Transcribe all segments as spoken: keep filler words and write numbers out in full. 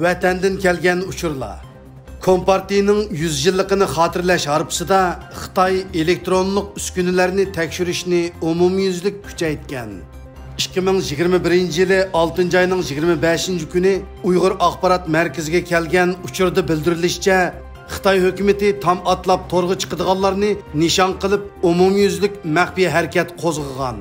ۋەتەندىن كەلگەن ئۇچۇرلار. كومپارتىيىنىڭ يۈز يىللىقىنى خاتىرىلەش ھارپىسىدا خىتاي ئېلېكترونلۇق ئۈسكۈنىلەرنى تەكشۈرۈشنى ئومۇميۈزلۈك كۈچەيتكەن. ئىككى مىڭ يىگىرمە بىرىنچى يىلى ئالتىنچى ئاينىڭ يىگىرمە بەشىنچى كۈنى ئۇيغۇر ئاخبارات مەركىزىگە كەلگەن ئۇچۇردا بىلدۈرۈلۈشىچە، خىتاي ھۆكۈمىتى تام ئاتلاپ تورغا چىقىدىغانلارنى نىشان قىلىپ، ئومۇميۈزلۈك مەخپىي ھەرىكەت قوزغىغان.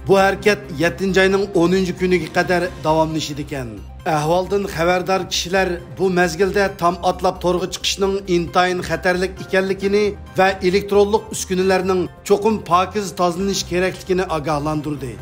بۇ ھەرىكەت يەتتىنچى ئاينىڭ ئونىنچى كۈنىگە قەدەر داۋاملىشىدىكەن. ئەھۋالدىن خەۋەردار كىشىلەر بۇ مەزگىلدە تام ئاتلاپ تورغا چىقىشنىڭ ئىنتايىن خەتەرلىك ئىكەنلىكىنى ۋە ئېلېكترونلۇق ئۈسكۈنىلەرنىڭ چوقۇم پاكىز تازىلىنىشى كېرەكلىكىنى ئاگاھلاندۇردى.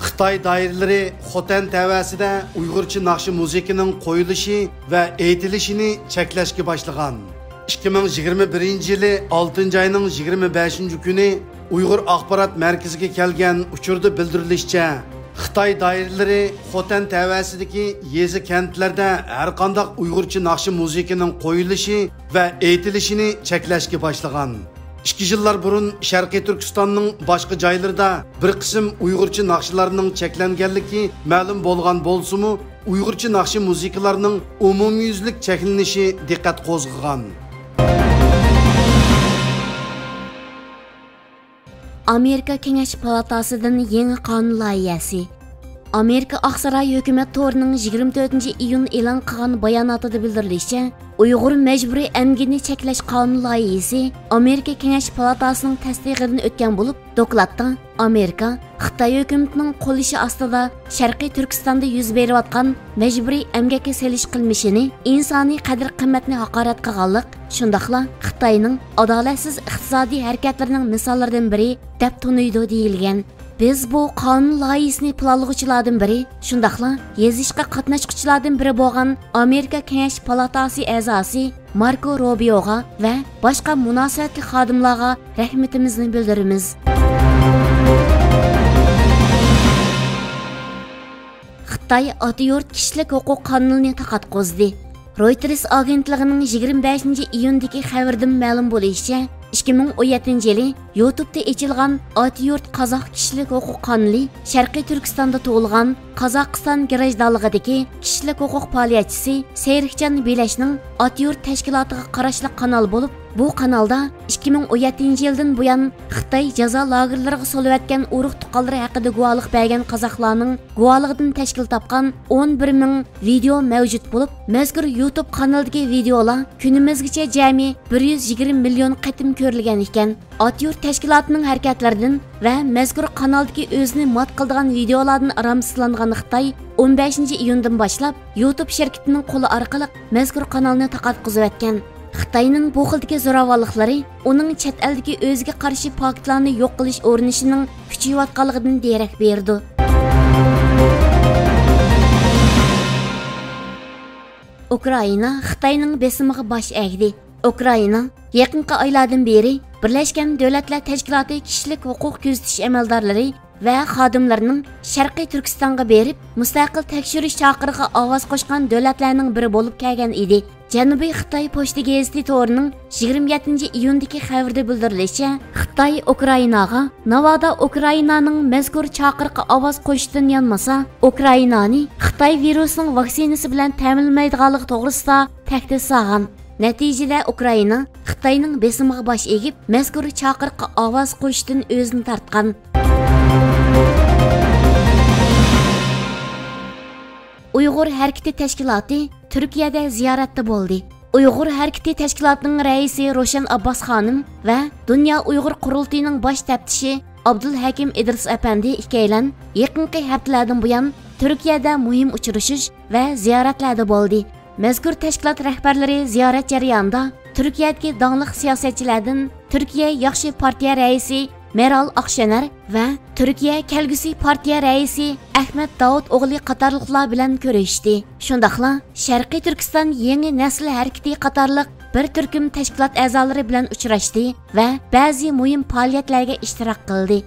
خىتاي دائىرىلىرى خوتەن تەۋەسىدە ئۇيغۇرچە ناخشا مۇزىكىنىڭ قويۇلۇشى ۋە ئېيتىلىشىنى چەكلەشكە باشلىغان. ئىككى مىڭ يىگىرمە بىرىنچى يىلى ئالتىنچى ئاينىڭ يىگىرمە بەشىنچى كۈنى ئۇيغۇر ئاخبارات مەركىزىگە كەلگەن ئۇچۇردا بىلدۈرۈلۈشىچە، خىتاي دائىرىلىرى خوتەن تەۋەسىدىكى يېزا، كەنتلەردە ھەرقانداق ئۇيغۇرچە ناخشا مۇزىكىنىڭ قويۇلۇشى ۋە ئېيتىلىشىنى چەكلەشكە باشلىغان. ئىككى يىللار بۇرۇن شەرقىي تۈركىستاننىڭ باشقا جايلىرىدا بىر قىسىم ئۇيغۇرچە ناخشىلارنىڭ چەكلەنگەنلىكى مەلۇم بولغان بولسىمۇ، ئۇيغۇرچە ناخشا مۇزىكىلارنىڭ ئومۇميۈزلۈك چەكلىنىشى دىققەت قوزغىغان. ئامېرىكا كېڭەش پالاتاسىدىن يېڭى قانۇن لايىھەسى. ئامېرىكا ئاقساراي ھۆكۈمەت تورىنىڭ يىگىرمە تۆتىنچى ئىيۇن ئېلان قىلغان باياناتىدا بىلدۈرۈلۈشىچە، ئۇيغۇر مەجبۇرىي ئەمگىكىنى چەكلەش قانۇن لايىھىسى ئامېرىكا كېڭەش پالاتاسىنىڭ تەستىقىدىن ئۆتكەن بولۇپ، دوكلاتتا ئامېرىكا خىتاي ھۆكۈمىتىنىڭ قوللىشى ئاستىدا شەرقىي تۈركىستاندا يۈز بېرىۋاتقان مەجبۇرىي ئەمگەككە سېلىش قىلمىشىنى ئىنسانىي قەدىر-قىممەتنى ھاقارەت قىلغانلىق، شۇنداقلا خىتاينىڭ ئادالەتسىز ئىقتىسادىي ھەرىكەتلىرىنىڭ مىساللىرىدىن بىرى دەپ تونۇيدۇ دېيىلگەن. بىز بۇ قانۇن لايىھىسىنى پىلانلىغۇچىلاردىن بىرى، شۇنداقلا يېزىشقا قاتناشقۇچىلاردىن بىرى بولغان ئامېرىكا كېڭەش پالاتاسى ئەزاسى ماركو روبىيوغا ۋە باشقا مۇناسىۋەتلىك خادىملارغا رەھمىتىمىزنى بىلدۈرىمىز. خىتاي ئاتا يۇرت كىشىلىك ھوقۇق قانىلىنى تاقاتقۇزدى. رويتېرس ئاگېنتلىقىنىڭ يىگىرمە بەشىنچى ئىيۇندىكى خەۋىرىدىن مەلۇم بولۇشىچە، ئىككى مىڭ ئون يەتتىنچى يىلى يۇتۇبتا ئېچىلغان ئاتا يۇرت قازاق كىشىلىك ھوقۇق قانىلى شەرقىي تۈركىستاندا تۇغۇلغان، قازاقىستان گراژدانلىقىدىكى كىشىلىك ھوقۇق پائالىيەتچىسى سېرىكجان بىلەشنىڭ ئاتا يۇرت تەشكىلاتىغا قاراشلىق قانال بولۇپ، بۇ قانالدا ئىككى مىڭ ئون يەتتىنچى يىلدىن بۇيان خىتاي جازا لاگېرلىرىغا سولىۋەتكەن ئۇرۇق تۇغقانلىرى ھەققىدە گۇۋاھلىق بەرگەن قازاقلارنىڭ گۇۋاھلىقىدىن تەشكىل تاپقان ئون بىر مىڭ ۋىدېئو مەۋجۇت بولۇپ، مەزكۇر يۇتۇب قانىلىدىكى ۋىدېئولار كۈنىمىزگىچە جەمئىي بىر يۈز يىگىرمە مىليون قېتىم كۆرۈلگەن ئىكەن. ئاتا يۇرت تەشكىلاتىنىڭ ھەرىكەتلىرىدىن ۋە مەزكۇر قانالدىكى ئۆزىنى مات قىلىدىغان ۋىدېئولاردىن ئارامسىزلانغان خىتاي ئون بەشىنچى ئىيۇندىن باشلاپ يۇتۇب شىركىتىنىڭ قولى ئارقىلىق مەزكۇر قانالنى تاقاتقۇزۇۋەتكەن. خىتاينىڭ بۇ خىلدىكى زوراۋانلىقلىرى ئۇنىڭ چەت ئەلدىكى ئۆزىگە قارشى پاكىتلارنى يوق قىلىش ئۇرۇنۇشىنىڭ كۈچىيىۋاتقانلىقىدىن دېرەك بېرىدۇ. ئۇكرائىنا خىتاينىڭ بېسىمىغا باش ئەگدى. ئۇكرائىنا يېقىنقى ئايلاردىن بېرى بىرلەشكەن دۆلەتلەر تەشكىلاتى كىشىلىك ھوقۇق كۆزىتىش ئەمەلدارلىرى ۋە خادىملىرىنىڭ شەرقىي تۈركىستانغا بېرىپ، مۇستەقىل تەكشۈرۈش چاقىرىقىغا ئاۋاز قوشقان دۆلەتلەرنىڭ بىرى بولۇپ كەلگەن ئىدى. جەنۇبىي خىتاي پوچتا گېزىتى تورىنىڭ يىگىرمە يەتتىنچى ئىيۇندىكى خەۋىرىدە بىلدۈرۈلۈشىچە، خىتاي ئۇكرائىناغا، ناۋادا ئۇكرائىنانىڭ مەزكۇر چاقىرىققا ئاۋاز قوشۇشتىن يانمىسا، ئۇكرائىنانى خىتاي ۋىرۇسىنىڭ ۋاكسىنىسى بىلەن تەمىنلىمەيدىغانلىقى توغرىسىدا تەھدىت سالغان. نەتىجىدە ئۇكرائىنا خىتاينىڭ بېسىمىغا باش ئېگىپ، مەزكۇر چاقىرىققا ئاۋاز قوشۇشتىن ئۆزىنى تارتقان. ئۇيغۇر ھەرىكىتى تەشكىلاتى تۈركىيەدە زىيارەتتە بولدى. ئۇيغۇر ھەرىكىتى تەشكىلاتىنىڭ رەئىسى روشەن ئابباس خانىم ۋە دۇنيا ئۇيغۇر قۇرۇلتىيىنىڭ باش تەپتىشى ئابدۇلھەكىم ئىدرىس ئەپەندى ئىككىيلەن يېقىنقى ھەپتىلەردىن بۇيان تۈركىيەدە مۇھىم ئۇچرىشىش ۋە زىيارەتلەردە بولدى. مەزكۇر تەشكىلات رەھبەرلىرى زىيارەت جەريانىدا تۈركىيەدىكى داڭلىق سىياسەتچىلەردىن تۈركىيە ياخشى پارتىيە رەئىسى مېرال ئاكشېنەر ۋە تۈركىيە كەلگۈسى پارتىيە رەئىسى ئەخمەت داۋۇت ئوغلى قاتارلىقلار بىلەن كۆرۈشتى. شۇنداقلا شەرقىي تۈركىستان يېڭى نەسىل ھەرىكىتى قاتارلىق بىر تۈركۈم تەشكىلات ئەزالىرى بىلەن ئۇچراشتى ۋە بەزى مۇھىم پائالىيەتلەرگە ئىشتىراك قىلدى.